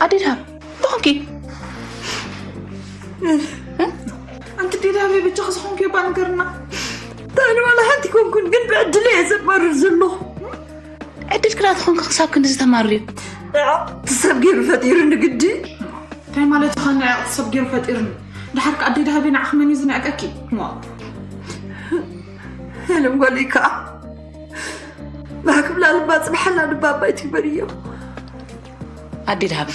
ኣዴ ድሃብ፣ እንታይ ኾንኪ? ኣንቲ ዴ ድሃበይ፣ በጃኺ ዝኾንክዮ እባ ንገርና። ኣነ ዋላ ሓንቲ ኮንኩን፣ ግን ብዕድለይ እየ ዘማርር ዘለኹ። ዕድል ክላ ተኾንኪ ክሳብ ክንድዚ ተማርርዩ? ንዕቕቲ ሰብ ገይሩ ፈጢሩኒ ግዲ። እንታይ ማለት ኢኻ ንዕቕቲ ሰብ ገይሩ ፈጢሩኒ? ድሓር ከ ኣደይ ድሃበይ ንዓኺ መን እዩ ዝንዕቀኪ? ሞ። ሄለን ጓለይ ከኣ። ብሃክብላ ልባ ጽብሓላ ልባ ኣባይ ትግበርዮ። ኣዴ ድሃብ፣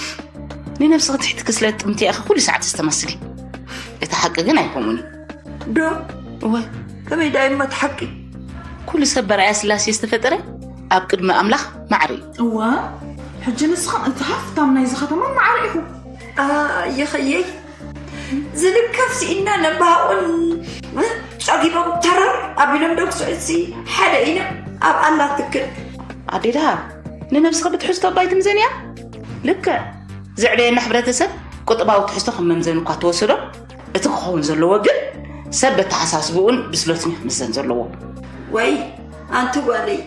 ንነብስኺ ትሕቲ ክስለ ጥምቲ ኢኺ ኩሉ ሰዓት ዝተመስሊ። እቲ ሓቂ ግን ኣይኮሙን እዩ። ዶ? እወ። ከመይ ዳይማ እቲ ሓቂ? ኩሉ ሰብ በርኣያ ስላሴ ዝተፈጠረ ኣብ ቅድሚ ኣምላኽ ማዕረ እዩ። እወ። ሕጂ ንስኽን እቲ ሃፍታም ናይዚ ከተማ ማዕረ ኢኹ። ኣየኸየይ። ዝልከፍ ስኢና ነባሃቑን ጸጊቦም ተረር ኣቢሎም ደጉስዑሲ ሓደ ኢና ኣብ ኣላ ትክል። ኣዴ ድሃብ፣ ንነብስኺ ብትሕዝቶ ኣባይ ትምዘንያ? ልክዕ። ዝዕበየና ሕብረተሰብ ቁጠባዊ ትሕዝቶ ከም መምዘኒ እኳ ተወሰዶ፣ እቲ ክኸውን ዘለዎ ግን ሰብ በተሓሳስብኡን ብስለቱን እዩ ክምዘን ዘለዎ። ወይ ኣንቲ ጓለይ፣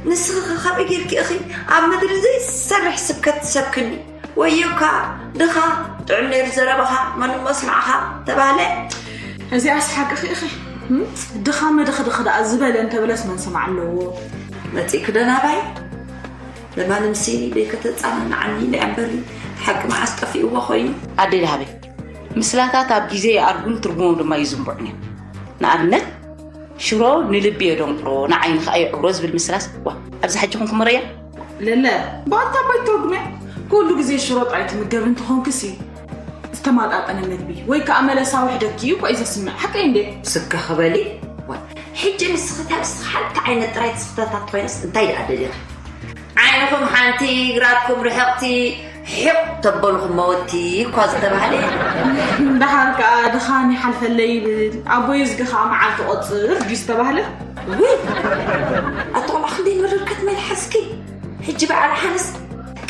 ንስኺ ኸ ካበይ ጌርኪ ኢኺ ኣብ ምድሪ ዘይሰርሕ ስብከት ትሰብክኒ? ወዮካ ድኻ፣ ጥዑም ነይሩ ዘረባኻ፣ መን እሞ ስማዕኻ ተባህለ። እዚኣስ ሓቅኺ ኢኺ። እም? ድኻ መድኽድኽ ደኣ ዝበለ እንተበለስ መን ሰማዕ ኣለዎ? መጺእኪ ዶ ናባይ? ለማንም ሲ ደይከተጻናንዓኒ ኢለ እምበር፣ ሓቂ መዓስ ጠፊእዎ ኮይኑ? ኣደይ ደሃበይ፣ ምስላታት ኣብ ግዜ ይኣርጉን ትርጉሞም ድማ ይዝንብዑን እዮም። ንኣብነት፣ ሽሮ ንልቢ የደንቁሮ፣ ንዓይኒ ከኣ የዕብሮ ዝብል ምስላስ፣ ዋ፣ ኣብዚ ሕጂ ኹንኩም ርያ? ለለ፣ ብኣታ ባይ ትርጉም እያ። ኩሉ ግዜ ሽሮ ጥራይ ትምገብ እንተኾንክሲ፣ ዝተማጣጠነ መግቢ ወይ ከኣ መለሳ ውሕደት እዩ እኮ እዩ ዘስምዕ። ሓቀይ እንዴ? ስከ ክበሊ? ዋ፣ ሕጂ ንስኺ ታብ ስኺ ሓንቲ ዓይነት ጥራይ ትስኽተታት ኮይነስ እንታይ ደኣ ደሊኺ? ዓይንኹም ሓንቲ፣ ግራትኩም ርሕቕቲ፣ ሒቕ ተበልኹም መወቲ እኳ ዝተባህለ እዩ። ደሓር ከኣ ድኻም ይሓልፈለይ ይብል፣ ኣቦይ እዝጊ ከኣ መዓልቲ ቆጽር ድዩ ዝተባህለ? ውይ! ኣቲ ቆልዓ ክንደይ መረርከት መልሓስኪ! ሕጂ በዓል ሓንስ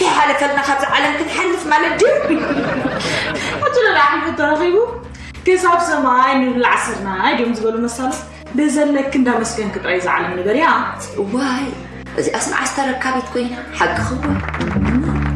ከይሓለፈልና ካብዛ ዓለም ክንሓልፍ ማለት ድዩ? ሕጂ ለላ ዓመት ተረኺቡ ክሳብ ሰማይ ንብላዕ ስርናይ ድዮም ዝበሉ መሳሉ። ብዘለኪ እንዳመስገንኪ ጥራይ እዛ ዓለም ንበርያ። እዋይ፣ እዚኣስ መዓስ ተረካቢት ኮይና፣ ሓቅኺ እወ።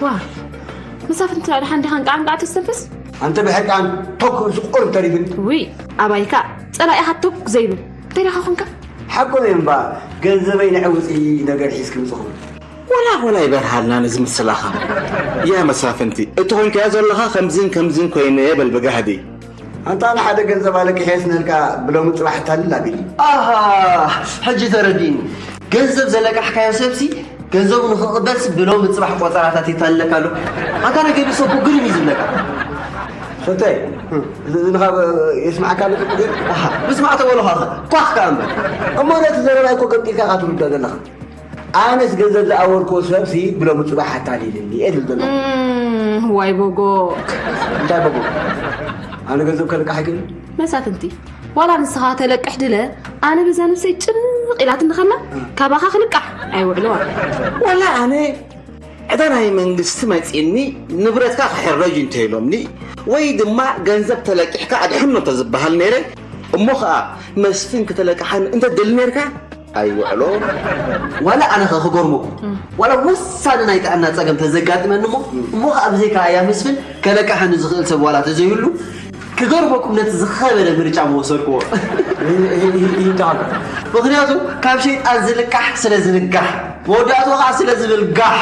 ዋ፣ መሳፍንቲ ደኣ ደሓን ዲኻ እንቃዕ እንቃዕ ተስተንፍስ? ኣንተ ብሕቃን ቶክ ምስ ቁር ተሪፍን። ውይ፣ ኣባይካ ጸላኢኻ ቶክ ዘይብል። እንታይ ደኻ ኾንካ? ሓቆም እዮም እምባ፣ ገንዘበይ ንዕውጺ ነገር ሒዝኪ ምጽኹም። ወላ ወላ ይበርሃልና ነዚ ምስላኻ። ያ መሳፍንቲ፣ እቲ ኮንካዮ ዘለኻ ከምዝን ከምዝን ኮይነ በል ብጋህዲ። ኣንታ ንሓደ ገንዘብ ኣለቂሐ ስነልካ ብሎሚ ጽባሕ ታልል ኣቢሉ። ኣሃ፣ ሕጂ ተረዲእኒ። ገንዘብ ዘለቃሕካዮ ሰብሲ ገንዘቡ ንኽቕበልሲ ብሎሚ ጽባሕ ቆጸራታት የታልለካ ኣሎ። ኣንታ ነገ ብሰኩ ግርም እዩ ዝብለካ። ሰተይ፣ እዚ ንኻብ የስማዕካ ኣሎ ጽቡቕ ገይሩ። ኣሃ፣ ምስማዕ ተበሉኻ ኳኽ ከኣ እምበር። እሞ ነቲ ዘረባይ እኮ ገምጢልካ ኢኻ ትርድኦ ዘለኻ። ኣነስ ገንዘብ ዝኣወርክዎ ሰብሲ ብሎሚ ጽባሕ ኣታሊልኒ እየ ዝብል ዘለኹ። እም፣ ዋይ ቦጎክ። እንታይ ቦጎክ? ኣነ ገንዘብ ከልቃሕ ይክእል? መሳፍንቲ፣ ዋላ ንስኻ ተለቅሕ ድለ፣ ኣነ በዛ ነብሰይ ጭንቕ ኢላትኒ ከላ፣ ካባኻ ክልቃሕ ኣይውዕልዋ። ዋላ ኣነ ዕዳ ናይ መንግስቲ መጺእኒ ንብረትካ ክሕረጅ እንተኢሎምኒ፣ ወይ ድማ ገንዘብ ተለቂሕካ ኣድሕኖ እንተዝበሃል ነይረ፣ እሞ ኸኣ መስፍን ክተለቅሓኒ እንተደሊ ነርካ፣ ኣይውዕሎ። ዋላ ኣነ ኸ ክገርመኩም፣ ዋላ ወሳኒ ናይ ጥዕና ጸገም ተዘጋጥመኒ እሞ፣ እሞ ኸኣ ብዘይካ ኣያ መስፍን ከለቅሓኒ ዝኽእል ሰብ ዋላ ተዘይህሉ፣ ክገርመኩም ነቲ ዝኸበደ ምርጫ ምወሰድክዎ። ይታሉ። ምኽንያቱ ካብ ሸይጣን ዝልቃሕ ስለ ዝንጋሕ፣ መወዳእትኡ ኸዓ ስለ ዝብል ጋሕ።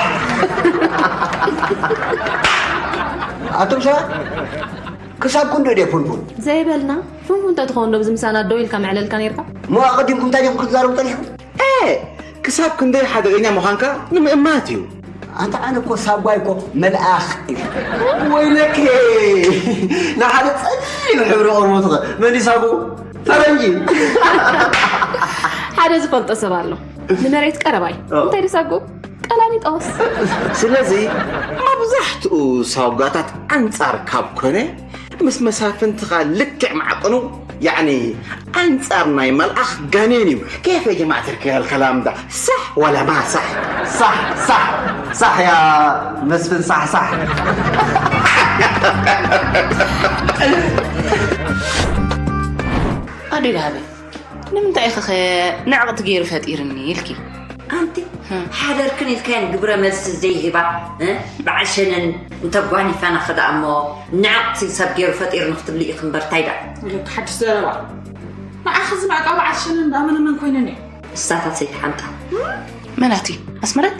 ኣቱም ሰባት፣ ክሳብ ክንዶ ድየ ፉንፉን? ዘይበልና ፉንፉን ተትኸውን ዶ ብዚ ምሳና ደው ኢልካ ምዕለልካ ነይርካ? እሞ ኣቐዲምኩም እንታይ ዲኹም ክትዛረቡ ጸኒሕኩም? ኤ፣ ክሳብ ክንደይ ሓደገኛ ምዃንካ ንምእማት እዩ። ኣንታ ኣነ እኮ ሳጓይ እኮ መልኣኽ እዩ። ወይለኬ፣ ንሓደ ጸሊም ሕብሪ ቆርበትኸ መን ይሳጉ? ፈረንጂ። ሓደ ዝፈልጦ ሰብ ኣሎ። ንመሬት ቀረባይ። ኦ። እንታይ ድሳጉ? ቀላሚጦስ። ስለዚ መብዛሕትኡ ሳጓታት ኣንጻር ካብ ኮነ፣ ምስ መሳፍንትኻ ልክዕ ማዕቀኑ፣ ያዕኒ ኣንጻር ናይ መልኣኽ ጋኔን እዩ። ኬፍ ያ ጀማዓ ትርኪ ያልከላም ዳ ሳሕ ወላ ማ ሳሕ? ሳሕ ሳሕ ሳሕ ያ መስፍን ሳሕ ሳሕ። ኣደይ ደሃበ፣ ንምንታይ ኢኺ ኸ ንዕቕቲ ገይሩ ፈጢርኒ ኢልኪ? ኣንቲ፣ ሓደርክን ኢልካየን ግብረ መልሲ ዘይህባ፣ እ? በዓል ሸነን እንተጓኒፋና ኸ ደኣ እሞ ንዕቕቲ ሰብ ገይሩ ፈጢርኒ ክትብሊ ኢኺ እምበር ታይ ደኣ? ወለኪ ሓድሽ ዘረባ። ንዓኺ ዝንዕቃ በዓል ሸነን ደኣ መን መን ኮይነን እየን? ንሳታት ዘይተሓምጣ። መናቲ? ኣስመረት?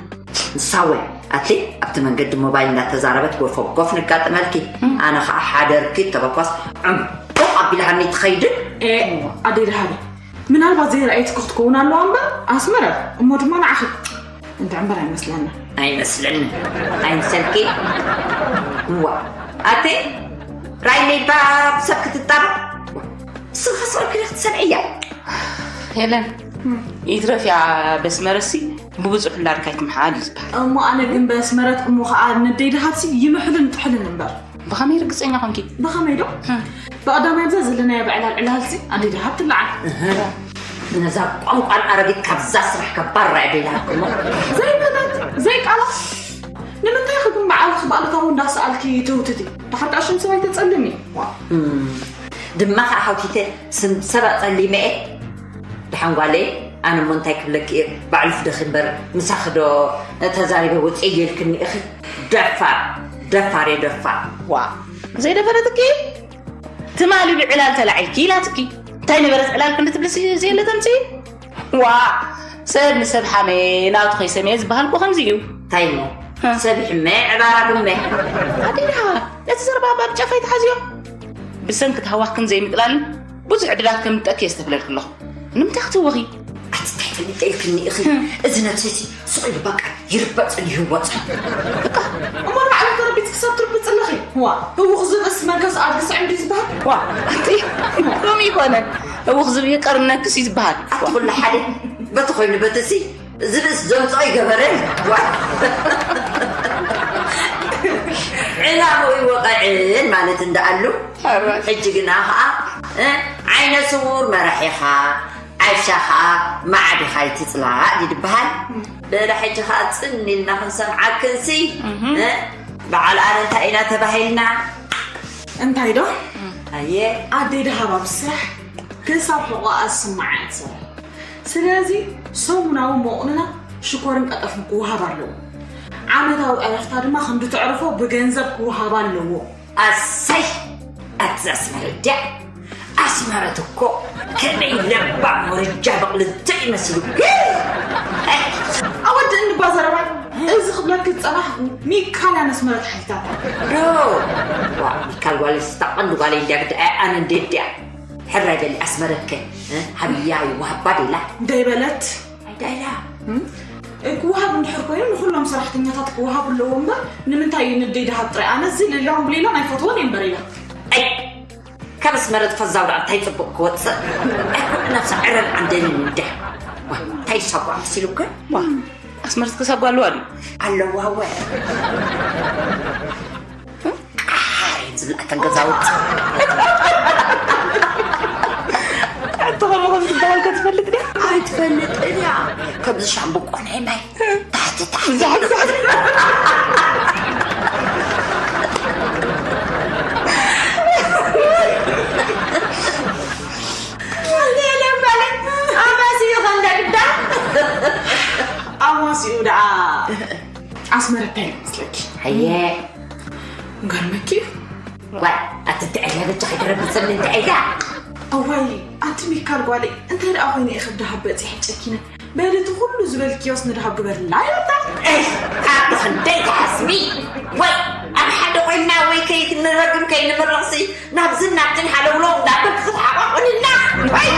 ንሳ ወ ኣትሊ ኣብቲ መንገዲ ሞባይል እንዳተዛረበት ጎፈ ጎፍ ንጋጠመልኪ። ኣነ ኸዓ ሓደርኪ ተበኳስ ዕምቦቕ ኣቢልሃኒ ትኸይድን። ኤ፣ ኣደይ ደሃበ። ምናልባት ዘይረኣየትኪ ክትከውን ኣለዋ እምበር፣ ኣስመረ፣ እሞ ድማ ንዓኺ እንድዒ እምበር ኣይመስለኒ። ኣይመስለኒ። ኣይምሰልኪ። እዋ። ኣቲ፣ ራይነይ ባብ ሰብ ክትጣበቕ። ስኻ ስቕ ክትሰምዕያ። ሄለን፣ ይትረፍ እያ በስመረሲ ብብዙሕ ላርካ ኣይትምሓል እዩ ዝበሃል። እሞ ኣነ ግን በስመረት እሞ ኸዓ ንደይ ደሃብሲ ይምሕልን ጥሕልን እምበር። ብኸመይ ርግጸኛ ኾንኪ? ብኸመይ ዶ? ብቐዳማይ ብዛ ዘለናዮ ብዕላል ዕላልሲ ኣደይ ደሃብ ትለዓል። ነዛ ቋንቋን ኣረጊት ካብዛ ስራሕ ከባራ እየ ደይልሃብኩሞ። ዘይበለት፣ ዘይቃላት። ንምንታይ ኸ ግን በዓልኺ ብኣሉታዊ እንዳሰኣልኪ ትውትቲ? ድሓር ከኣ ሽም ሰብ ኣይተጸልሚ። እም፣ ድማ ኸዓ ሃውቲተ ስም ሰብ ኣጸሊመ እየ። ደሓን ጓለይ፣ ኣነ እሞ እንታይ ክብለኪ እየ? ባዕሉ ፍደኺ እምበር ምሳኺ ዶ ተዛሪበ ውፅእ ኢልክኒ ኢኺ? ደፋር፣ ደፋር እየ ደፋር። ዋ፣ ዘይደፈረትኪ? ትማሊ ብዕላል ተላዒልኪ ኢላትኪ። እንታይ ነበረት ዕላል ክንዲ ትብልሲ ዘየለ ተምፅኢ? ዋ፣ ሰብ ንሰብ ሓመየ ናቱ ከይሰመየ ዝበሃል እኮ ከምዚ እዩ። እንታይ እሞ? እ። ሰብ ይሕመ፣ ዕባራ ግመ። ኣዴና፣ ነቲ ዘረባ ባብ ጫፍ ኣይትሓዝዮ። ብሰንኪ ታህዋኽክን ዘይምጥላልን ብዙሕ ዕድላት ከም ንጠኪ እየ ዝተብለልኪ ኣለኹ። ንምንታይ ክትህወኺ? ኣቲ እንታይ ፈሊጠ ኢልክኒ ኢኺ? እ። እዚ ነብሰይሲ ስቕ ኢሉ በቃ ይርበጽን ይህወጽን። እሞ ንባዕሉ ተረቢጽ ክሳብ ትርብጽ ኣለኺ። ዋ፣ ህውኽ ዝብእስ መንከስ ኣድጊ ስዕም ድዩ ዝበሃል? ዋ፣ ኣቲ ከምኡ ይኮነን። ህውኽ ዝብኢ ቀርነክስ እዩ ዝበሃል። ኣቲ ኩሉ ሓደ በቲ ኮይኑ በትሲ ዝብእስ ዘምጽኦ ይገበረን። ዋ። ዕላምኡ ይወቐዕን ማለት እንዳኣሉ። ሕጂ ግና ኸዓ፣ እ፣ ዓይነ ስውር መራሒኻ፣ ዓሻ ኸዓ መዓድኻ ይትጽላእ ድዩ ዝበሃል? በላ ሕጂ ኸዓ ጽን ኢልና ክንሰምዓክንሲ፣ እህ። እ፣ በዓል ኣነ እንታይ ኢና ተባሂልና? እንታይ ዶ? ኣየ። ኣደይ ደሃባ ብስራሕ ክሳብ ሕቖኣ ዝስምዓ እያ ትሰርሕ። ስለዚ ሰሙናዊ መቑንና ሽኮርን ቀጠፍን ክወሃብ ኣለዎ። ዓመታዊ ዕረፍታ ድማ ክንዲ ትዕርፎ ብገንዘብ ክወሃብ ኣለዎ። ኣሰይ! ኣቲ ኣስመረት ድያ? ኣስመረት እኮ ከመይ ለባም ወረጃ በቕሊ ዘይመስሉ። ኣወድእኒ እባ ዘረባይ። እዚ ክብለኪ ዝጸናሕኩ ሚካል ኣነስመረት ሓይታታ። ዶ ዋ ሚካል ጓል ስታቐን ጓል እንዲያ ግዳ ኣነ እንዴድያ ሕራይ በሊ ኣስመረትከ ሃብያ ይዋሃባ ዴላ ደይበለት ኣይዳይላ ክወሃብ እንድሕር ኮይኑ ንኩሎም ሰራሕተኛታት ክወሃብ ኣለዎ እምበር ንምንታይ እዩ ንደይ ድሃብ ጥራይ ኣነ እዚ ልላውን ብሌላን ኣይፈትዎን እየ እምበር ኢላ ካብ ኣስመረት ፈዛው ደኣ እንታይ ጽቡቕ ክወጽእ ኣይኮነ ነብሳ ዕረብ ዓንደኒ እንዳ እንታይ ሰጓ መሲሉከ ኣስመረት ክሳብ ኣለዋ ድዩ ኣለዋ ወ ዝብላ እተን ገዛውቲ ኣንተ ከምኡ ከም ዝበሃል ከትፈልጥ ድያ ኣይትፈልጥን እያ ከምዚ ሻምብቆ ናይ ማይ ታሕቲ ታሕቲ ኣማሲኡ ደኣ ኣስመረታይ መስለኪ ኣየ ገርመኪ ዋይ ኣትትዕያ በጃ ከይተረብሰኒ እንተ ዒዳ እዋይ ኣንቲ ሚካል ጓለይ እንታይ ደኣ ኮይነ ኢኺ ብደሃብ በፂሐ ጨኪነ በሊ እቲ ኩሉ ዝበልክዮስ ንደሃብ ግበርላ ይወዳ ካብ ክንደይ ትሓስቢ ወይ ኣብ ሓደ ኮይና ወይ ከይትንረግም ከይንምረቕሲ ናብዝን ናብትን ሃለውለው እንዳብል ክትሓቋቁንና ወይ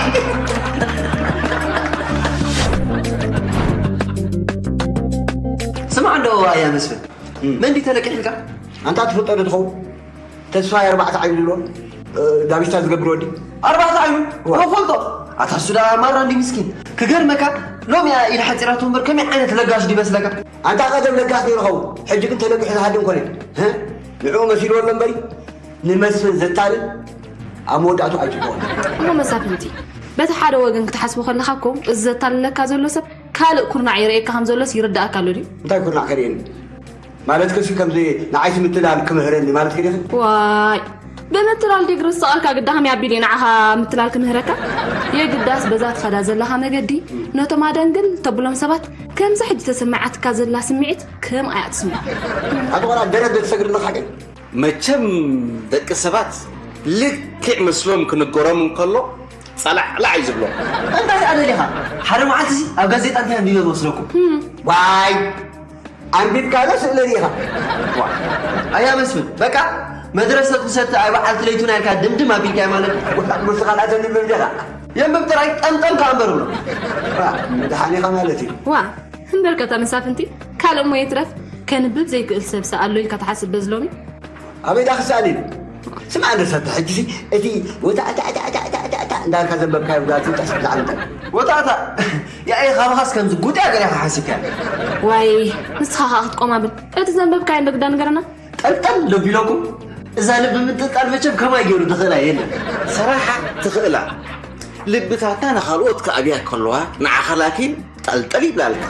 ስማዕ እንዶ ኣያ መስፍን መን ድዩ ተለቂሕልካ ኣንታ ትፈልጦ ዶ ትኸውን ተስፋ ኣርባዕተ ዓይኑ ዝብሎ ዳቢስታ ዝገብር ወዲ ኣርባዕተ ዓይኑ ዋ። ፈልጦ ኣታ እሱ ደኣ ማራ እንዲ ምስኪን ክገርመካ ሎሚ እያ ኢድ ሓፂራቱ እምበር ከመይ ዓይነት ለጋሽ ድዩ መስለካ ኣንታ ቀደም ለጋስ ነይሩ ኸውን ሕጂ ግን ተለቂሑ ዝሃድም ኮነ ህ? ንዕኡ መሲልዎ ኣሎ እምበሪ ንመስፍን ዘታልል ኣብ መወዳእቱ ኣይጭበቆን እሞ መሳፍንቲ በቲ ሓደ ወገን ክትሓስቦ ከለኻ እኮ እዚ ዘታልለካ ዘሎ ሰብ ካልእ ኩርናዕ ይርእየካ ከም ዘሎስ ይርዳእካ ኣሎ ድዩ እንታይ ኩርናዕ ከርእየኒ ማለት ከሲ ከምዚ ንዓይሲ ምትላል ክምህረኒ ማለት ከዲኺ ዋይ ብምትላል ዲግሪ ዝሰቐልካ ግዳ ከመይ ኣቢሉ እዩ ንዓኻ ምትላል ክምህረካ የግዳስ በዛ ትኸዳ ዘለኻ መገዲ ነቶም ኣደንግል ተብሎም ሰባት ከምዚ ሕጂ ተሰማዓትካ ዘላ ስምዒት ከም ኣያ ትስምዖ ኣቲ ቆልዓ ደረት ዶ ትሰግድ ኣለኻ ሓቂ መቸም ደቂ ሰባት ልክዕ ምስሎም ክንገሮም እንከሎ ጸላዕላዕ እዩ ዝብሎ እንታይ ደኣ ደሊኻ ሓደ መዓልቲ ሲ ኣብ ጋዜጣ እንታይ ኣንቢበ መስለኩም ዋይ ኣንቢብካዮ ስእሊ ርኢኻ ኣያ መስፍን በቃ መድረሰት ምሰቲ ኣይ በዓልቲ ለይቱና ኢልካ ድምድም ኣቢልካዮ ማለት እዩ። ወላ ንሱ ካልኣት ኣንቢብሎም ዲኻ የንብብ ጥራይ ጠምጠም ከኣ እምበር ብሎ መድሓኒኻ ማለት እዩ። ዋ እምበርከ እታ መሳፍንቲ ካልእ እሞ የትረፍ ከንብብ ዘይክእል ሰብሲ ኣሎ ኢልካ ትሓስብ በዚ ሎሚ ኣበይ ዳ ክሰኣል ኢሉ ስምዓ እንዶ ሰብ ሕጂ እቲ ወታእታእታእታእታእታ እንዳልካ ዘንበብካዮ ጋዜጣ ስብዛዕምጠ ወታእታ ያኢ ካባኻስ ከምዚ ጉጥያ ገለ ኢኻ ሓሲብካ ዋይ ንስኻ ኸዓ ክትቆማብል እቲ ዘንበብካዮ እንዶ ግዳ ንገረና ጠልጠል ለቢለኩም እዛ ልቢ ምንጥልጣል መቸም ከማይ ገይሩ ድኽእላ የለን ሰራሓ ትኽእላ ልብታታ ንኻልኦት ክኣብያ ከለዋ ንዓኻ ላኪን ጠልጠል ይብላልካ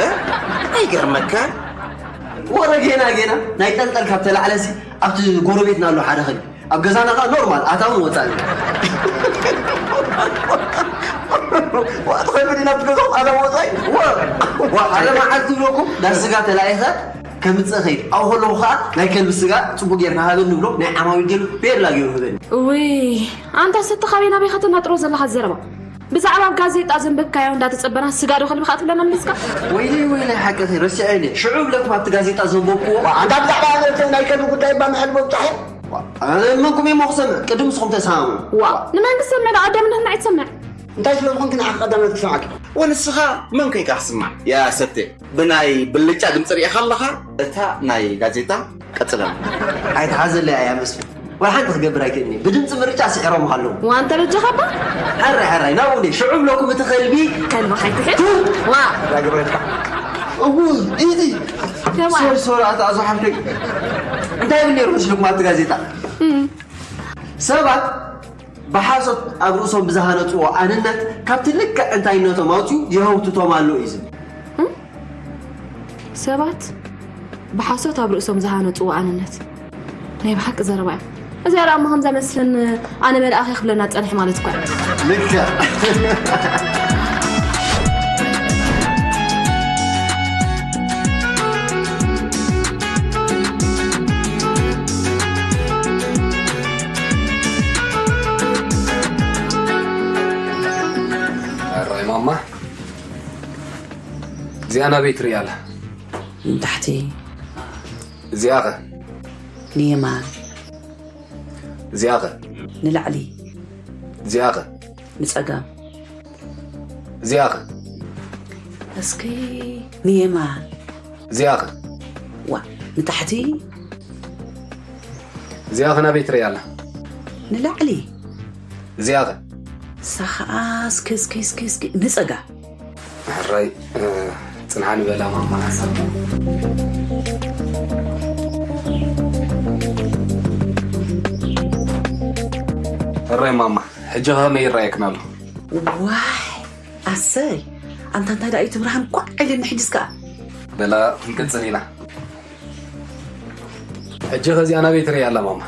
እ? ኣይገርመካ ወረ ጌና ጌና ናይ ጠልጠል ካብ ተላዕለሲ ኣብቲ ጎረቤትና ኣሎ ሓደ ኸል ኣብ ገዛና ኸዓ ኖርማል ኣታውን ወፃእን እዩ። ዋ፣ ትኸይድ ናብቲ ገዛኹም ኣታውን ወፃእን? ወ፣ ዋ፣ ሓደ መዓልቲ ዝብለኩም ናብ ስጋ ተላኢኸ ከምፅእ ኸይድ ኣብኡ ከለኹ ኸዓ ናይ ከልቢ ስጋ ፅቡቅ ጌርካ ሃበኒ ብሎ ናይ ዓማዊል ገይሩ ቤላ ገይሩ ህበኒ። እውይ ኣንታ ሰቲ ካበይ ናበይ ከተናጥሮ ዘለኻ ዘረባ ብዛዕባ ኣብ ጋዜጣ ዘንበብካዮ እንዳተጸበና ስጋ ዶ ከልቢ ከኣ ትብለና መሊስካ? ወይለይ ወይለይ ሓቅኺ ረሲዐ ኢለ ሽዑ እብለኩም ኣብቲ ጋዜጣ ዘንበብክዎ ኣንታ ብዛዕባ ናይ ከልቢ ጉዳይ እባ ምሕል ምብጻሕ እየ ኣነ መንኩም እየ ክሰምዕ ቅድም ንስኹም ተሰማምዑ ዋ ንመን ክሰምዕ ዶ ኣዳም ንህና ኣይትሰምዕ እንታይ ስለ ዝኾንኪ ንዓኺ ቀዳመት ክሰምዓኪ ወንስኻ መን ኮይንካ ክስማዕ ያ ሰቴ ብናይ ብልጫ ድምፂ ርኢኻ ኣለኻ እታ ናይ ጋዜጣ ቀፅለና ኣይትሓዘለይ ኣያ መስፍን ወይ ሓንቲ ክገብር ኣይክእልን እየ ብድምፂ ምርጫ ስዒሮምኻ ኣለዉ ዋንተ በጃኻ እባ ሕራይ ሕራይ ናብኡ እንደ ሽዑ ብለኩም እቲ ከልቢ ከልቢ ሓይትሕት ዋ ዳግብረትካ እዉ ኢዚ ሶሪ ሶሪ ኣታ ኣዞ ሓፍተይ እንታይ ይብል ነይሩ መስልኩም ኣብቲ ጋዜጣ ሰባት ብሓሶት ኣብ ርእሶም ብዝሃነፅዎ ኣንነት ካብቲ ልክዕ እንታይነቶም ኣውፅኡ የህውትቶም ኣሎ እዩ ዝብል ሰባት ብሓሶት ኣብ ርእሶም ዝሃነፅዎ ኣንነት ናይ ብሓቂ ዘረባ እዩ እዚኣ ደኣ እሞ ከምዛ መስፍን ኣነ መልኣኽ እየ ክብለና ዝፀንሐ ማለት እኳ እዩ ልክዕ ራይ ማማ እዚኣ ናበይ ትሪእያ ኣላ ንታሕቲ። እዚኣኸ ንየማን። እዚኣኸ ንላዕሊ። እዚኣኸ ንጸጋም። እዚኣኸ እስኪ ንየማን። እዚኣኸ ዋ ንታሕቲ። እዚኣኸ ናበይ ትርኢ ኣላ? ንላዕሊ። እዚኣኸ እሳ ኸዓ እስኪ እስኪ እስኪ እስኪ ንጸጋም። ሕራይ ጽንሓ ንበላ ማማ ሓሳብ ሕራይ ማማ። ሕጂ ከመይ ይረኣየክን ኣሎ? ዋይ ኣሰይ፣ ኣንታ እንታይ ደኣ እዩ እቲ ብርሃን ኳዕ ኢልኒ ሕጅስ ከኣ። በላ ክንቅጽል ኢና። ሕጂ ከዚኣ ናበይ ትርኢ ኣላ ማማ?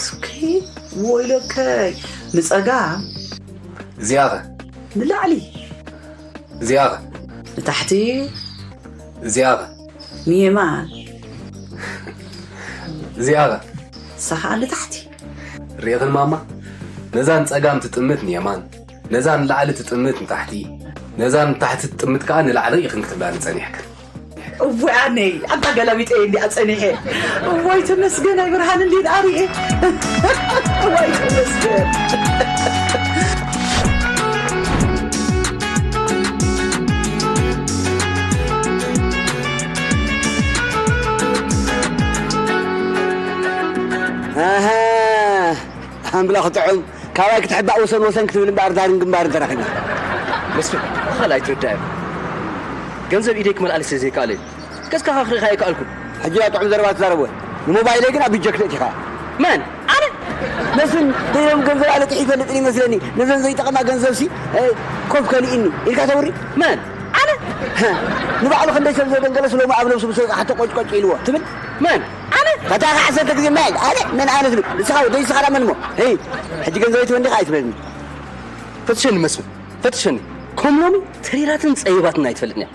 እስኪ ወይለከይ፣ ንጸጋም። እዚኣኸ ንላዕሊ። እዚኣኸ ንታሕቲ። እዚኣኸ ንየማን። እዚኣኸ እሳ ኸዓ ንታሕቲ። ርኢኽን ማማ፣ ነዛ ንጸጋም ትጥምት ንየማን፣ ነዛ ንላዕሊ ትጥምት ንታሕቲ፣ ነዛ ንታሕቲ ትጥምት ከኣ ንላዕሊ ኢኽን ክትብላኒ ጸኒሕክን። እወ ኣነይ ኣንታ ገላቢጠ እንዲኣ ጸኒሐ። እዋይ ተመስገን፣ ኣይ ብርሃን እንዲ ኣርኤ። እዋይ ተመስገን። ኣሃ፣ ሓምብላ ክጥዑም ካባይ ክትሕባእ ወሰን ወሰን ክትብል እምበኣር ዳርን ግንባርን ተረኺብና። መስፍን፣ ብኻል ኣይትርዳእዮ። ገንዘብ ኢደይ ክመልኣልስ ዘይከኣለ እዩ። ገጽካ ክሪእኻ ኣይከኣልኩን። ሕጂ ዳ ጥዑም ዘረባ ትዛረብ ወይ? ንሞባይለይ ግን ኣብ ቢጀክ ተእቲኻ። መን? ኣነ? መስፍን፣ ደይሮም ገንዘብ ኣለጢሕ ይፈልጥን ይመስለኒ። ነዘን ዘይጠቐማ ገንዘብሲ፣ እ፣ ኮፍ ከሊእኒ ኢልካ ተውሪ? መን? ኣነ? ንባዕሉ ክንደይ ሰብ ዘደንገለስ ሎሚ ኣብ ነብሱ ምስ ወጽኣ ሕቶ ቆጭቆጭ ኢልዎ ትብል? መን? ኣነ? ፈታኻ ዓሰርተ ግዜ መን? ኣነ? መን ኣነ ትብል? ንስኻ ወደይ ንስኻ ደኣ መን እሞ? ሄይ፣ ሕጂ ገንዘበይ ትወንዲኻ ኣይትበልኒ። ፈትሸኒ መስፍን፣ ፈትሸኒ። ከም ሎሚ ተሪራትን ጸይባትን ኣይትፈልጥን እያ።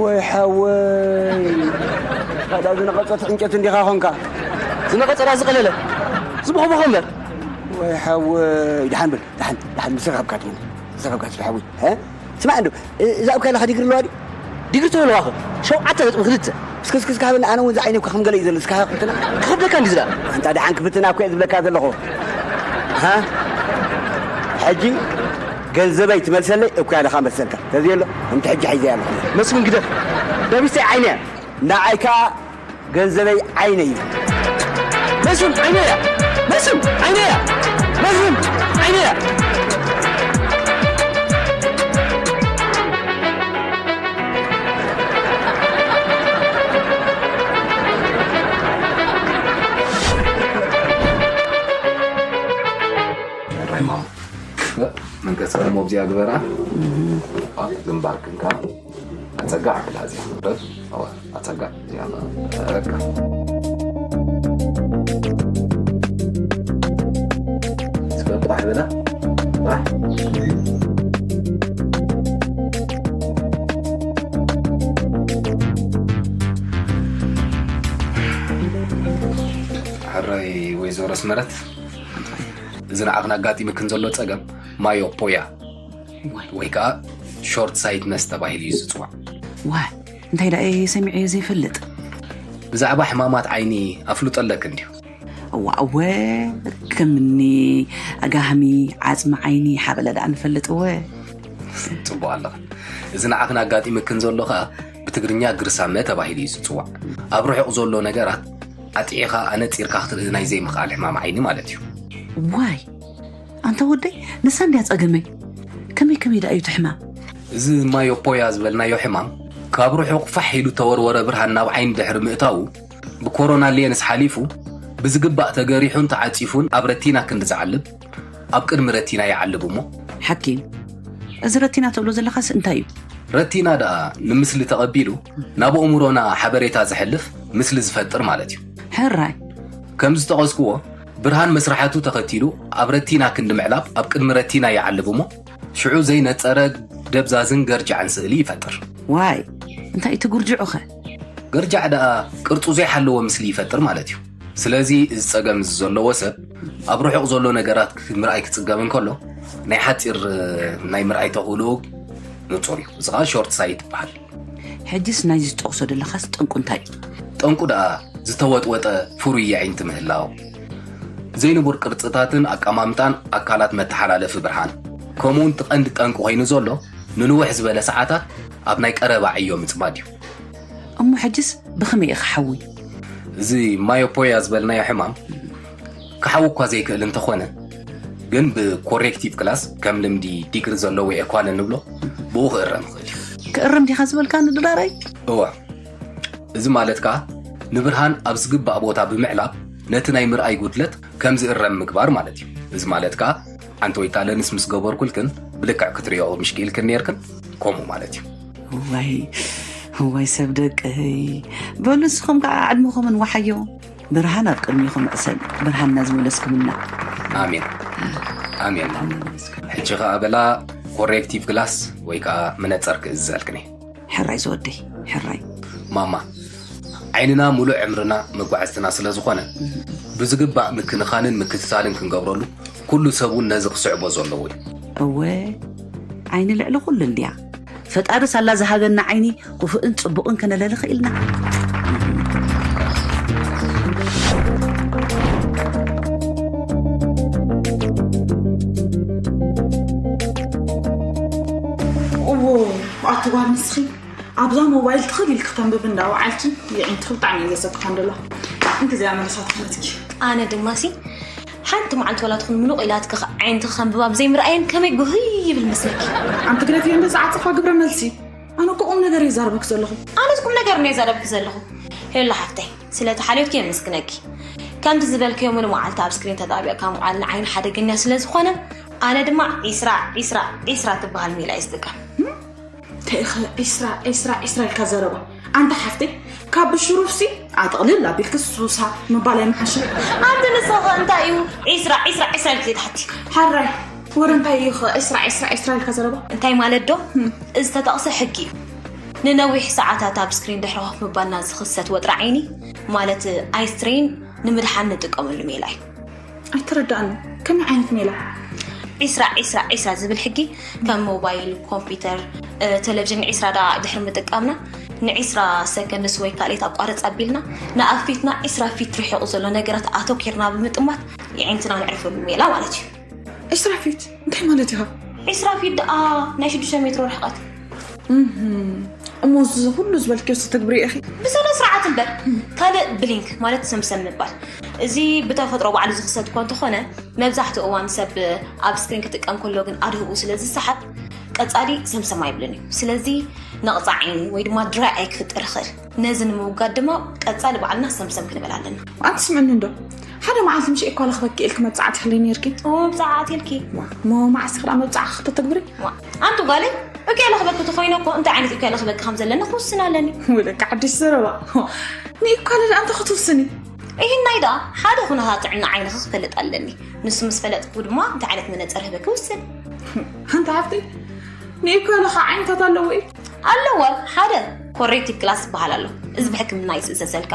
ወይ ሓወይ፣ ታዲያ ዝነቐጸት ዕንጨት እንዲኻ ኾንካ። ዝነቐጸ ዳ ዝቐለለ፣ ዝቦኸቦኸ እምበር። ወይ ሓወይ፣ ደሓን በል፣ ደሓን፣ ደሓን፣ ብስራሕ ኣብካ ትብል፣ ብስራሕ ኣብካ ትብል ሓወይ። እ? ስማዕ እንዶ፣ እ-፣ እዛ ኣብካ ዘለኻ ዲግሪ ኣለዋ ድዩ? ዲግሪ ተበለዋኸ፣ ሸውዓተ ነጥቢ ክልተ። እስከ፣ እስከ፣ እስከ ሃበኒ፣ ኣነ እውን ዝዓይነብካ ከም ገለ እዩ ዘሎ፣ እስከ ሃበ ክፍትና። ክኸብደካ እንዲ ዝዳ። ኣንታ ደሓን ክፍትና እኮ እየ ዝብለካ ዘለኹ። ሃ? ሕጂ ገንዘበይ ትመልሰለይ እኮ እያ ለኻ መሰልካ። ተዝየ ኣሎ፣ እንተ ሕጂ ሒዘ እያ ኣለኹ። መስፍን ግደፍ። ዳቢስተይ ዓይነ እያ። ንዓይ ከኣ ገንዘበይ ዓይነይ እዩ። መስፍን ዓይነ እያ። መስፍን ዓይነ እያ። መስፍን ዓይነ እያ። መንቀጽ ከሞ ኣብዚኣ ግበራ። ግንባር ክንካ ኣጸጋ ዓብላ እዚኣ። ኣዋ፣ ኣጸጋ እዚኣ። በቃ። እስከ ቋሕ በላ። ቋሕ። ሕራይ ወይዘሮ ኣስመረት፣ እዚ ንዓኽን ኣጋጢምክን ዘሎ ጸገም ማዮፖያ ወይ ከዓ ሾርት ሳይትነስ ተባሂሉ እዩ ዝፅዋዕ። ዋይ እንታይ ደኣ እየ ሰሚዐ ዘይፈልጥ። ብዛዕባ ሕማማት ዓይኒ ኣፍልጦ ኣለክ እንድዩ? እዋ እወ፣ ከምኒ ኣጋህሚ፣ ዓፅሚ ዓይኒ ሓቕለ ደኣ ንፈልጥ እወ። ፅቡቅ ኣለኽን። እዚ ንዓኽን ኣጋጢምክን ዘሎ ከዓ ብትግርኛ ግርሳመ ተባሂሉ እዩ ዝፅዋዕ። ኣብ ርሑቕ ዘሎ ነገራት ኣጥዒኻ ኣነፂርካ ክትርኢ ናይ ዘይምኽኣል ሕማም ዓይኒ ማለት እዩ። ዋይ ኣንታ ወደይ፣ ንሳ እንድያ ጸገመይ። ከመይ ከመይ ደኣ እዩ እቲ ሕማም? እዚ ማዮፖያ ዝበልናዮ ሕማም ካብ ርሑቕ ፋሕ ኢሉ ተወርወረ ብርሃን ናብ ዓይኒ ድሕሪ ምእታዉ ብኮሮና ሌንስ ሓሊፉ ብዝግባእ ተገሪሑን ተዓጺፉን ኣብ ረቲና ክንዲ ዝዓልብ ኣብ ቅድሚ ረቲና ይዓልብ እሞ። ሓኪም፣ እዚ ረቲና ትብሎ ዘለኻስ እንታይ እዩ? ረቲና ደኣ ንምስሊ ተቐቢሉ ናብ ኣእምሮና ሓበሬታ ዘሕልፍ ምስሊ ዝፈጥር ማለት እዩ። ሕራይ። ከም ዝጠቐስክዎ ብርሃን መስራሓቱ ተኸቲሉ ኣብ ረቲና ክንዲ ምዕላብ ኣብ ቅድሚ ረቲና ይዓልብ እሞ ሽዑ ዘይነጸረ ደብዛዝን ገርጃዕን ስእሊ ይፈጥር። ዋይ እንታይ እቲ ጉርጅዑኸ? ገርጃዕ ደኣ ቅርጹ ዘይሓለወ ምስሊ ይፈጥር ማለት እዩ። ስለዚ እዚ ጸገም እዚ ዘለዎ ሰብ ኣብ ርሑቕ ዘሎ ነገራት ምርኣይ ክጽገም እንከሎ ናይ ሓጺር ናይ ምርኣይ ተኽእልኡ ንጹር እዩ። እዚ ኸኣ ሾርት ሳይት ይበሃል። ሕጅስ ናይዚ ዝጠቕሶ ዘለኻስ ጠንቁ እንታይ እዩ? ጠንቁ ደኣ ዝተወጥወጠ ፍሩይ የዒንቲ ምህላው፣ ዘይንቡር ቅርጽታትን ኣቀማምጣን ኣካላት መተሓላለፊ ብርሃን፣ ከምኡውን እቲ ቀንዲ ጠንቂ ኮይኑ ዘሎ ንንውሕ ዝበለ ሰዓታት ኣብ ናይ ቀረባ ዕዮ ምጽማድ እዩ። እሞ ሕጅስ ብኸመይ ኢኻ ሓዊ? እዚ ማዮፖያ ዝበልናዮ ሕማም ክሓዊ እኳ ዘይክእል እንተኾነ፣ ግን ብኮሬክቲቭ ክላስ ከም ልምዲ ዲግሪ ዘለዎ ኤኳለ ንብሎ ብኡ ክእረም ይኽእል እዩ። ክእረም ዲኻ ዝበልካ ንድራረይ? እዋ፣ እዚ ማለት ከኣ ንብርሃን ኣብ ዝግባእ ቦታ ብምዕላብ ነቲ ናይ ምርኣይ ጉድለት ከም ዝእረም ምግባር ማለት እዩ። እዚ ማለት ከኣ ሓንቲ ወይ ካልእ ንስ ምስ ገበርኩልክን ብልክዕ ክትሪኦ ምሽኪ ኢልክን ነርክን፣ ከምኡ ማለት እዩ። እዋይ እዋይ ሰብ ደቀይ፣ በሉ ንስኹም ከዓ ዕድመኹምን ወሓዮ። ብርሃን ኣብ ቅድሚኹም ዕሰል፣ ብርሃንና ዝመለስኩምና። ኣሜን ኣሜን። ሕጂ ከዓ በላ ኮሬክቲቭ ግላስ ወይ ከዓ መነፀር ክእዝዘልክኒ። ሕራይ ዝወደይ ሕራይ። ማማ ዓይንና ሙሉእ ዕምርና መጓዕዝትና ስለ ዝኾነ ብዝግባእ ምክንኻንን ምክትታልን ክንገብረሉ ኩሉ ሰብ እውን ነዚ ክስዕቦ ዘለዎ እዩ። እወ ዓይኒ ልዕሊ ኩሉ እንድያ። ፈጣሪ ሳላ ዝሃበና ዓይኒ ክፉእን ጽቡቕን ከነለሊ ክኢልና። እዎ ኣቲ ጓል ንስኺ ኣብዛ ሞባይል ትኽል ኢልክ ተንብብ እንዳወዓልኪ የዒንትኺ ብጣዕሚ እየ ዘሰክፋ እንደላ እንግዜ ኣመለሳት ክነትኪ ኣነ ድማ ሲ ሓንቲ መዓልቲ ዋላ ትኹን ምሉቕ ኢላትኪ ዓይንትኺ ከንብባ ብዘይምርኣየን ከመይ ጉህይ ይብል መስለኪ ኣንቲ ግደፊ እንደዛ ዓጸፋ ግብረ መልሲ ኣነ እኮ ቁም ነገር ይዛረበክ ዘለኹ ኣነስ ቁም ነገር ነው የዛረብክ ዘለኹ ሄሎ ሓፍተይ ስለቲ ሓልዮትኪ የመስግነኪ ከምቲ ዝበልክዮ ሙሉ መዓልቲ ኣብ ስክሪን ተጣቢቕካ ምዓል ንዓይኒ ሓደገኛ ስለ ዝኾነ ኣነ ድማ ዒስራ ዒስራ ዒስራ ትበሃል ሜላ እየ ዝጥቀም እንታይ ኢኸ ዒስራ ዒስራ ዒስራ ኢልካ ዘረባ ኣንታ ሓፍተይ ካብ ብሽሩፍሲ ኣጥቕልል ኣቢልክስ ሱሳ ምባል ኣይምሓሽን ኣንቲ ንስኺ እንታይ እዩ ዒስራ ዒስራ ዒስራ ኢልኪ ዘይትሓቲ ሓራይ ወረ እንታይ እዩ ኸ ዒስራ ዒስራ ዒስራ ኢልካ ዘረባ እንታይ ማለት ዶ እዚ ተጠቕሰ ሕጊ እዩ ንነዊሕ ሰዓታት ኣብ ስክሪን ድሕሪ ኮፍ ምባልና ዝኽሰት ወጥሪ ዓይኒ ማለት ኣይ ስትሬን ንምድሓን ንጥቀመሉ ሜላ እዩ ኣይተረዳእን ከመይ ዓይነት ሜላ ዒስራ ዒስራ ዒስራ ዝብል ሕጊ ከም ሞባይል ኮምፒውተር ቴሌቪዥን ዒስራ ደኣ ድሕሪ ምጥቃምና ንዒስራ ሰከንድስ ወይ ካልኣይት ኣቋርፅ ኣቢልና ንኣብ ፊትና ዒስራ ፊት ርሒቑ ዘሎ ነገራት ኣተኪርና ብምጥማት የዒንትና ንዕርፈሉ ሜላ ማለት እዩ ዒስራ ፊት እንታይ ማለት እዩ ዒስራ ፊት ደኣ ናይ ሽዱሽተ ሜትሮ ርሕቐት እሞ እዚ ኩሉ ዝበልክዮ ተግብሪ ኢኺ ብስነ ስርዓት እምበር ካልእ ብሊንክ ማለት ሰምሰም ምባል እዚ ብተፈጥሮ ባዕሉ ዝኽሰት እኳ እንተኾነ መብዛሕትኡ እዋን ሰብ ኣብ ስክሪን ክጥቀም ከሎ ግን ኣድህቡ ስለ ዝሰሓብ ቀጻሊ ሰምሰም ኣይብልን እዩ ስለዚ ነቕጻ ዓይኒ ወይ ድማ ድራይ ኣይ ክፍጥር ይኽእል ነዚ ንምውጋድ ድማ ቀጻሊ ባዕልና ሰምሰም ክንብል ኣለና ኣንቲ ስምዕኒ እንዶ ሓደ መዓልቲ ምሽ ኤኳ ለኽበኪ ኢልክ መብጻዕቲ ክልይ ነርኪ ኦ መብጻዕቲ ኣትልኪ ሞ መዓስ ክዳ መብጻዕ ክተተግብሪ ኣንቲ ጓለይ እኮ ለኽበኪ ተኾይነ እኮ እንታይ ዓይነት እኮ ለኽበኪ ከም ዘለና ክውስን ኣለኒ ወለካ ሓድሽ ዘረባ ንኢኳለ ደኣ እንተ ክትውስኒ ይህናይ ደኣ ሓደ ኩነታት ጥዕና ዓይንኺ ክፈልጥ ኣለኒ ንሱ ምስ ፈለጥኩ ድማ እንታይ ዓይነት መነፀር ህበኪ ውስን ኣንተ ሃብቲ ንኢኳለ ኸ ዓይነታት ኣለዎ እዩ ኣለወ ሓደ ኮሬክቲቭ ክላስ ዝበሃል ኣሎ እዚ ብሕክምና ይስእሰሰልካ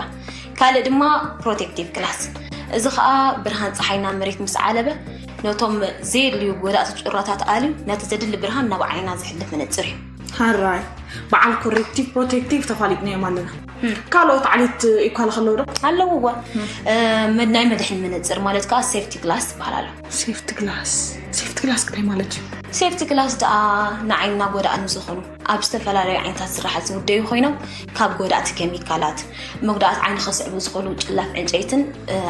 ካልእ ድማ ፕሮቴክቲቭ ክላስ እዚ ከዓ ብርሃን ፀሓይ ናብ መሬት ምስ ዓለበ ነቶም ዘየድልዩ ጎዳእቲ ጭራታት ኣልዩ ነቲ ዘድሊ ብርሃን ናብ ዓይና ዘሕልፍ መነፅር እዩ። ሃራይ በዓል ኮሬክቲቭ ፕሮቴክቲቭ ተፋሊጥናዮም ኣለና። ካልኦት ዓሌት ኢኳል ከለዉ ዶ? ኣለዉ እዋ ናይ መድሕን መነፅር ማለት ከዓ ሴፍቲ ግላስ ዝበሃል ኣሎ። ሴፍቲ ግላስ ሴፍቲ ግላስ እንታይ ማለት እዩ? ሴፍቲ ግላስ ደኣ ንዓይንና ጎዳእኒ ዝኾኑ ኣብ ዝተፈላለዩ ዓይነታት ስራሓት ዝውደዩ ኮይኖም ካብ ጎዳእቲ ኬሚካላት፣ መጉዳእቲ ዓይኒ ከስዕቡ ዝኽእሉ ጭላፍ ዕንጨይትን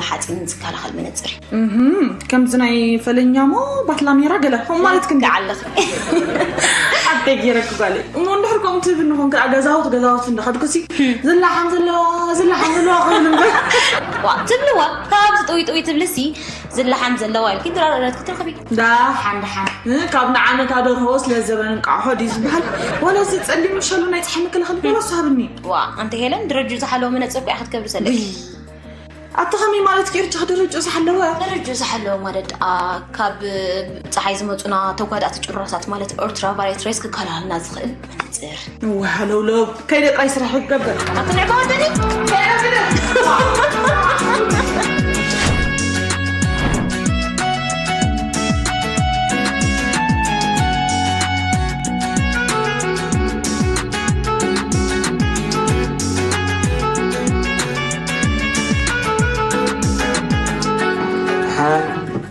ሓፂንን ዝከላኸል መነፅር እዩ። ከምዚ ናይ ፈለኛሞ ባትላሜራ ገለ ከምኡ ማለት ክንዲ ዓለኽ ሓብተይ ገይረክ ጓለይ እሞ እንድሕር ከምኡ ትብል ንኾን ክኣ ገዛውት ገዛውት እንደኸድኩሲ ዝላሓም ዘለዋ ዝላሓም ዘለዋ ክብል እምበር ትብልዋ ካብዚ ጥውይ ጥውይ ትብልሲ ዝላሓም ዘለዋ ኢልኪ ድራር እረት ክትረኽቢ ዳሓን ዳሓን ካብ ንዓመታ ደርሆ ስለ ዘበን እንቃሖ ድዩ ዝበሃል ወላ እዚ ጸሊም ምሸሉ ናይ ጸሓይ መከላኸሊ ገለ ሳብኒ ዋ ኣንቲ ሄለን ድረጁ ዝሓለወ መነጽር እኮ ክትገብሪ ዘለኪ ኣቲ ከመይ ማለት ጌርቻ ደረጁ ዝሓለወ ደረጁ ዝሓለወ ማለት ደኣ ካብ ፀሓይ ዝመፁና ተጓዳእቲ ጭሩራታት ማለት ኦልትራቫዮሌት ሬስ ክከላኸልና ዝኽእል መነፅር ዋሃለውለው ከይደ ጥራይ ስራሕ ይገበር ኣትንዕባ ወደኒ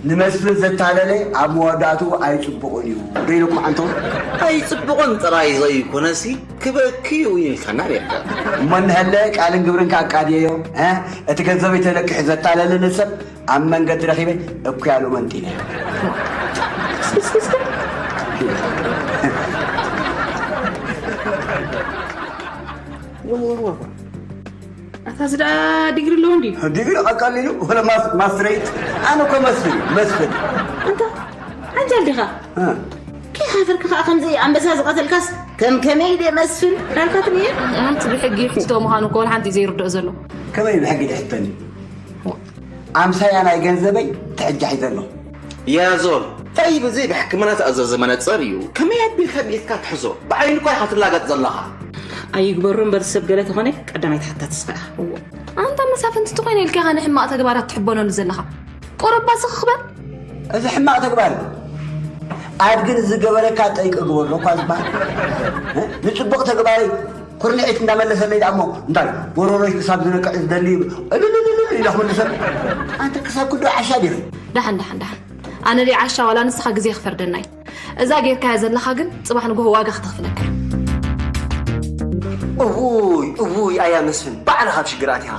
ንመስፍን ዘታለለ ኣብ መወዳእትኡ ኣይጽቡቕን እዩ። ዶ ኢለኩም ዓንቶ? ኣይጽቡቕን ጥራይ ዘይኮነሲ ክበኪ እዩ ኢልካና ነርካ። እሞ እንሀለ ቃልን ግብርን ከኣቃድየዮ፣ እ? እቲ ገንዘበይ ተለቂሑ ዘታለለኒ ሰብ ኣብ መንገዲ ረኺበ እኩያሉ መንጢለ። ኣታ እዚ ደኣ ዲግሪ ኣለዎ እንድዩ? ዲግሪ ቀቀሊሉ ወለ ማስ-፣ ማስትሬት። ኣነ እኮ መስፍን፣ መስፍን። ኣንታ ዓንጃል ዲኻ? እ። ከይሓፈርካ ከኣ ከምዚ ኣንበሳ ዝቐተልካስ ከም ከመይ ድየ መስፍን ዳልካትኒ እየ? ኣንቲ ብሕጊ ይሕትቶ ምዃኑ እኮ ወላ ሓንቲ ዘይርድኦ ዘሎ። ከመይ ብሕጊ ትሕተኒ? ኣምሳያ ናይ ገንዘበይ ትሕጃ ሒዘ ኣለኹ። ያዞን፣ ጠይብ፣ እዚ ብሕክምና ተኣዘዘ መነጸር እዩ። ከመይ ኣቢልካ ቤትካ ትሕዞ? ብዓይኒ እኳ ኢኻ ትላገጽ ዘለኻ። ኣይግበሮ እምበር ሰብ ገለ ተኾነ ቀዳማይ ተሓታቲ ስኻ ኢኻ። እዎ። ኣንታ መሳፍንቲ ተኾይነ ኢልካ ኢኻ ንሕማቕ ተግባራት ትሕበነሉ ዘለኻ። ቁሩብ ባስኽ ክበል። እዚ ሕማቕ ተግባር እዩ። ኣድግን ዝገበረካ ጠይቂ ግበሮ እኳ ዝበሃል። እ? ንጽቡቕ ተግባረይ ኩርንዒት እንዳመለሰለይ ደኣ እሞ እንታይ ጎሮሮይ ክሳብ ዝነቅዕ ዝደሊ እልልልልል ኢለ ክምልሰል? ኣንተ ክሳብ ክንዶ ዓሻ ዲኺ? ደሓን፣ ደሓን፣ ደሓን። ኣነ ደይ ዓሻ ዋላ ንስኻ ግዜ ክፈርደና እዩ። እዛ ጌርካያ ዘለኻ ግን ጽባሕ ንግሆ ዋጋ ክተኽፍለካ እያ። እውይ፣ እውይ፣ ኣያ መስፍን፣ ባዕልኻ ኣብ ሽግር ኣቲኻ።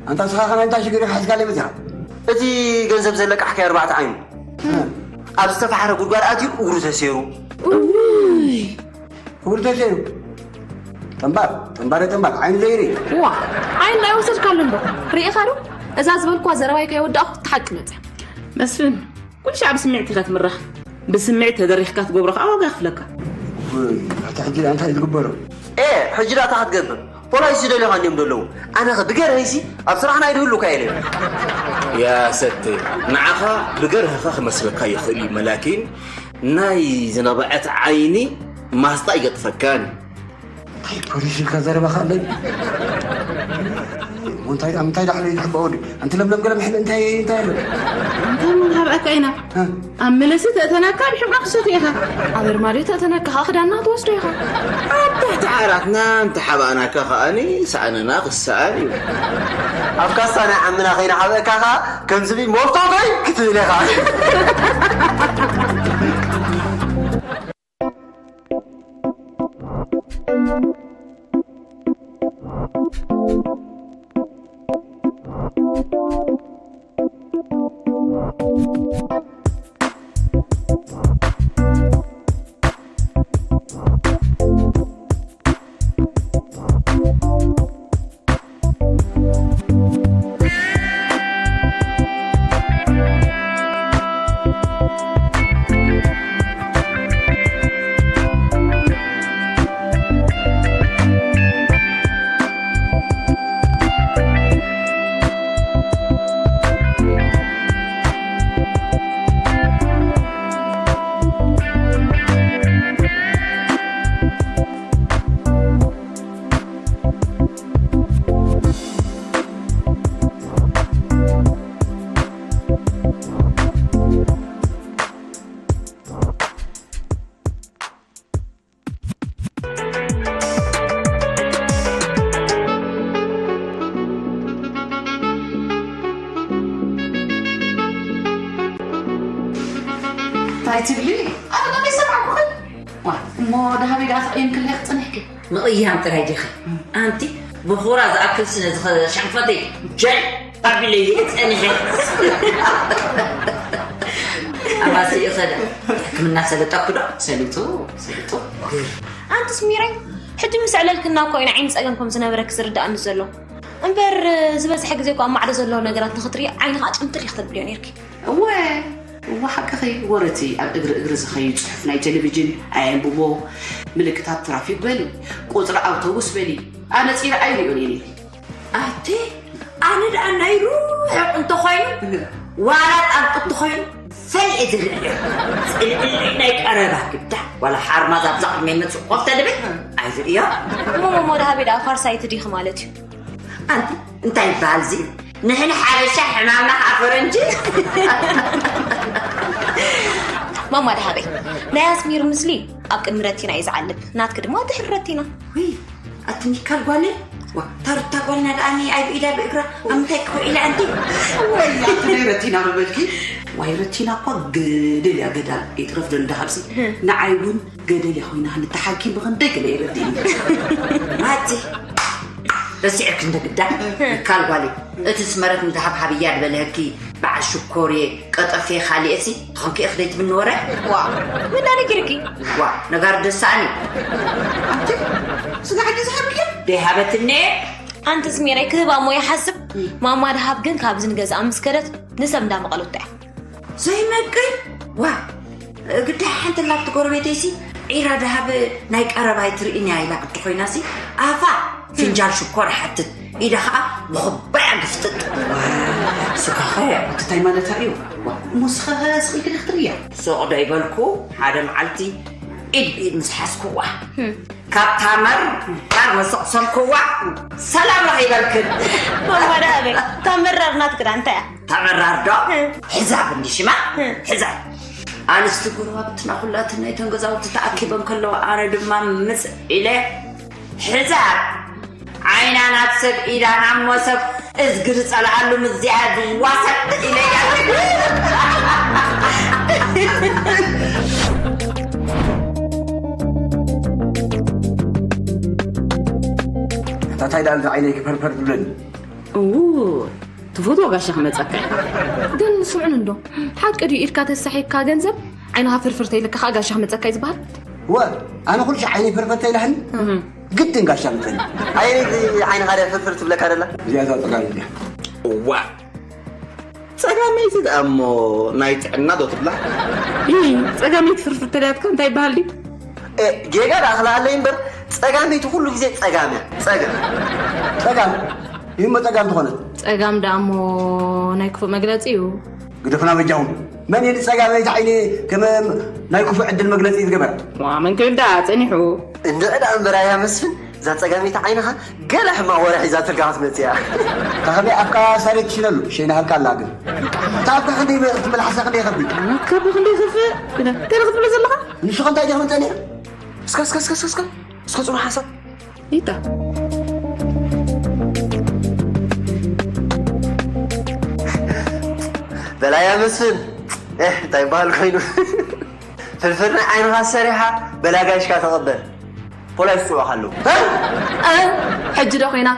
ኣንታ ንስኻ ከመይ እንታይ ሽግር ኢኻ ሒዝካለይ መጺኻ? እቲ ገንዘብ ዘለቃሕካዮ ኣርባዕተ ዓይኑ እ። ኣብ ዝተፋሕረ ጉድጓድ ኣትዩ እግሩ ተሰይሩ። እውይ። ክብሪ ተሰይሩ። ጠንባር፣ ጠንባረ ጠንባር፣ ዓይኑ ዘይርኢ። ዋ፣ ዓይኑ ኣይወሰድካሉን ዶ? ርኢኻ ዶ? እዛ ዝበልኳ ዘረባይ ከይወዳእኹ እቲ ሓቂ መጽያ። መስፍን፣ ኩሉ ሻዕ ብስምዒት ኢኻ ትምራሕ። ብስምዒት ተደሪኽካ ትገብሮ ከኣ ዋጋ ይኽፍለካ። ወይ፣ ኣታ ሕጂ እንታይ ዝግበሮ? ኤ፣ ሕጂ ዳታ ክትገብር? ፖላይስ ዝደልዩኻ እንዲዮም ዘለዉ። ኣነኸ ብገርሀይሲ ኣብ ስራሕና ኣይድህሉካ እየ። ያ ሰተይ፣ ንዓኻ ብገርህኻ ክመስለካ ይኽእል እዩ፣ መላኪን ናይ ዝነብዐት ዓይኒ ማስጣ ይገጥፈካን። እንታይ ፖሊስ ኢልካ ዘረባኻ ኣለይ? እንታይ፣ እንታይ ዳሕለ ይሕባኡ ድዩ? ኣንቲ ለምለም ገለ ምሕል እንታይ፣ እንታይ ኣሎ? እንታይ ምን ሃብኣካ ኢና? እ? ኣብ መለሲ ተእተናካ ብሕብራ ክሰት ኢኻ። ኣብ ኣርማድዮ ተእተናካ ኸኣ ክዳንና ክትወስዶ ኢኻ። ኣብ ትሕቲ ዓራትና እንተሓባእናካ ከኣኒ ሰኣንና ክሰኣን እዩ። ኣብ ካሳ ናይ ዓምና ከይንሓበእካ ኸኣ ከም ዝብኢ ሞፍቶቶይ ክትብል ኢኻ። እንታይ ትብሊ? ኣነ ዶ ዘይሰማዕኩኺ? ዋ፣ እሞ ደሃበይ ደኣ ተቐይምክለይ ክጽንሕኪ? ምቕያም ጥራይ ዲኺ? ኣንቲ ብኹራ ዝኣክል ስነ ዝኸ-፣ ሸንፈተይ ጀል ኣቢለይ እየ ጸኒሐ። ኣባሲ ይኸደ። ሕክምና ሰለጠኩ ዶ? ሰሊጡ፣ ሰሊጡ። ኣንትስ ሚረይ፣ ሕጂ ምስ ኣዕለልክና እኮ እዩ ንዓይኒ ጸገም ከም ዝነበረኪ ዝርድኣኒ ዘሎ። እምበር፣ ዝበዝሐ ግዜ እኮ ኣብ ማዕዶ ዘለዉ ነገራት ንኽትርኢ ዓይንኻ ኣጨምትር ኢኺ ተብልዮ ነይርኪ። እወ፣ እወ፣ ሓቅኺ። ወረቲ ኣብ እግሪ እግሪ ዝኸይድ ጽሑፍ ናይ ቴሌቪዥን ኣየንብቦ፣ ምልክታት ትራፊክ በሊ፣ ቁጽሪ ኣውቶቡስ በሊ፣ ኣነጺረ ኣይሪኦን እየ ነይረ። ኣቲ፣ ኣነ ደኣ ናይ ርሑቕ እንተኾይኑ፣ ዋላ ጣንጡ እንተኾይኑ፣ ፈልየ ዝርእዮ። ጽልእለይ ናይ ቀረባ ግዳ፣ ዋላ ሓርማዝ ኣብዛ ቅድመይ መጽእ ኮፍ ተድብል፣ ኣይዝርእዮ። እሞ፣ እሞ፣ ደሃበይ ደኣ ፋርሳይቲ ዲኺ ማለት እዩ? ኣንቲ፣ እንታይ ይበሃል እዚ? ንሕና ሓበሻ ሕማምና ከዓ ፈረንጂ። ማማ ደሃበይ፣ ናይ ኣስሚር ምስሊ ኣብ ቅድሚ ረቲና እዩ ዝዓልብ፣ ናትኪ ድማ ድሕሪ ረቲና። ውይ፣ ኣቲ ሚካል ጓለይ፣ ዋ፣ ታሩታ ጓልና ደኣ ኒ ኣይ ብኢዳ ብእግራ፣ ኣብ ምንታይ ክውዒላ ኣንቲ? ወይ፣ ኣቲ ናይ ረቲና ምበልኪ? ዋይ ረቲና እኳ ገደል እያ ገዳል ይትረፍ ዶ እንዳሃብሲ ንዓይ እውን ገደል እያ ኮይና ንተሓኪም ብክንደይ ገለ ይረድእኒ ማቲ ረሲዕክ እንደ ግዳ ይካል ጓሊ እቲ ስመረት ንተሓብሓብ እያ ድበልሀኪ በዓል ሽኮርየ ቀጠፌ ካሊእሲ ትኾንኪ እኽደይ ትብኒ ወረ ዋ ምና ነጊርኪ ዋ ነጋር ደሳኒ ኣንቲ ስጋ ሕጂ ዝሃብክዮ ደይሃበትኒ ኣንቲ ስሜረይ ክህባ እሞ ይሓስብ ማማ ድሃብ ግን ካብዚ ንገዝኣ ምስ ከደት ንሰብ እንዳመቐሉታ እያ ዘይመቅል ዋ ግዳ ሓንቲ ላብቲ ጎረቤተይሲ ዒራ ድሃብ ናይ ቀረባይ ትርእን እያ ኢላ ግዲ ኮይናሲ ኣፋ ፍንጃል ሽኮር ሓትት ኢዳ ከዓ ብኽባያ ግፍጥጥ ስጋኸ እንታይ ማለታ እዩ ሙስኸኸ ስኢልክ ክትርእያ ሱቕ ዶ ይበልኩ ሓደ መዓልቲ ኢድ ብኢድ ምስ ሓዝኩዋ ካብ ታመር ጋር መሰቕሰልኩዋ ሰላም ረኺበልክን ማማ ድሃበይ ታመራር ናትክዳ እንታይ እያ ታመራር ዶ ሕዛብ እንዲ ሽማ ሕዛብ ኣንስቲ ጎረባብትና ኩላትን ናይተን ገዛውቲ ተኣኪበን ከለዋ ኣነ ድማ ምፅ ኢለ ሕዛብ ዓይና ናብ ሰብ ኢዳ ናብ ሞሰብ እዝግሪ ጸልኣሉ ምዚኣ ዝዋሰብ ኢለያ ታታይ ዳል ዓይነይ ክፈርፈር ትብለኒ ትፈትዎ ጋሻ ክመፀካ እዩ ግን ስምዑን እንዶ ሓቂ ድዩ ኢድካ ተሳሒብካ ገንዘብ ዓይንኻ ፍርፍር ተይልካ ከዓ ጋሻ ክመፀካ እዩ ዝበሃል ወ ኣነ ኩሉ ዓይነይ ፈርፈር ተይላህኒ ግድን ጋሻ ምፀኒ ዓይነይ ዓይንኻ ደ ፍርፍር ትብለካ ደላ እዚኣ እዛ ፀጋም እያ እዋ ፀጋመይቲ ደኣ እሞ ናይ ጥዕና ዶ ትብላ ፀጋመይቲ ፍርፍር ተልያትካ እንታይ ይበሃል ድዩ ጌጋ ደኣ ክልኣለይ እምበር ፀጋመይቲ ኩሉ ግዜ ፀጋም እያ ፀገም ፀጋም ይህሞ ፀጋም ዝኾነት ፀጋም ደኣ እሞ ናይ ክፉእ መግለፂ እዩ ግደፍና በጃኹም መን እዩ ንፀጋመይቲ ዓይኒ ከም ናይ ክፉእ ዕድል መግለፂ ዝገበረ ዋ መን ክብል ደኣ ፀኒሑ እንድዒ ደኣ እምበር ኣያ መስፍን እዛ ፀጋመይቲ ዓይንኻ ገለ ሕማቕ ወረ ሒዛትልካ ክትመፅእ እያ እታ ከመይ ኣፍካ ሳሬት ትሽነሉ ሸይናሃልካ ኣላ ግን እታ ኣፍካ ክንደይ ክትመልሓሳ ክንደይ ከብድ ከብድ ክንደይ ከፍእ ገለ ክትብሎ ዘለኻ ንስኻ እንታይ ዲኻ መፀኒዕ እስካ እስካ እስካ እስካ እስካ እስካ ፅኑ ሓሳብ ይታ በላያ መስፍን እንታይ በሃል ኮይኑ ፍርፍር ናይ ዓይንኻ ሰሪሓ በላጋሽካ ተቐበል ፖላይስ ፅዑ ኣለዉ ሕጂ ዶ ኮይና